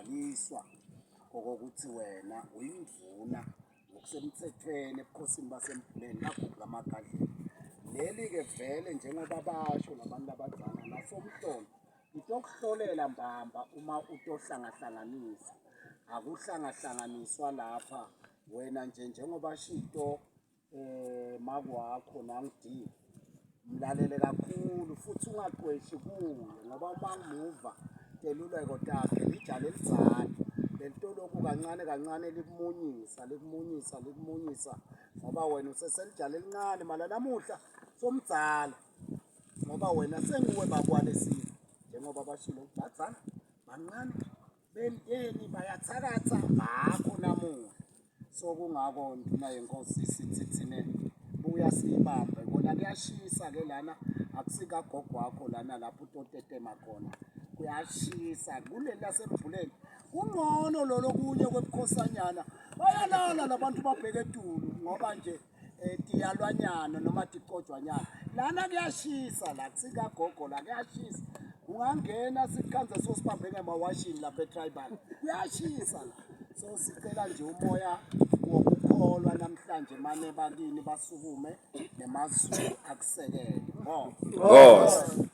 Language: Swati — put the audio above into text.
kugcwaliswa kokuthi wena uyindvuna ngokusemthethweni ebukhosini baseMbhuleni kaGugu kaMagadlela. Leli-ke vele njengoba basho labantu abadala nasomhlolo itokuhlolela mbamba uma utohlangahlanganisa akuhlangahlanganiswa lapha wena nje njengoba shito eh makwakho nangidi mlalele kakhulu futhi ungaqweshi kuye ngoba uma ngimuva teluleko takhe lijale elidzala lelitoloku kancane kancane likumunyisa likumunyisa likumunyisa ngoba wena useselijale elincane mala namuhla somdzala ngoba wena senguwe bakwalesile njengoba bashilo badzala bancane benteni bayathakatha ngakho namuhla so kungako nduna yenkosi sithi thina buya siyibambe kona kuyashisa ke lana akusikagogo wakho lana lapho utotetema khona kuyashisa kuleli lasemvuleni kungcono lolo kunye kwebukhosanyana bayalala labantu babheke etulu ngoba nje eh, tiyalwanyana noma ticojwanyana lana kuyashisa la kusikagogo la kuyashisa ungangena sikhanze sosibambe ngemawashini lapha etribal kuyashisa la so sicela nje umoya wokukholwa namhlanje mane bakini basukume nemazulu akusekele ngo Nkosi.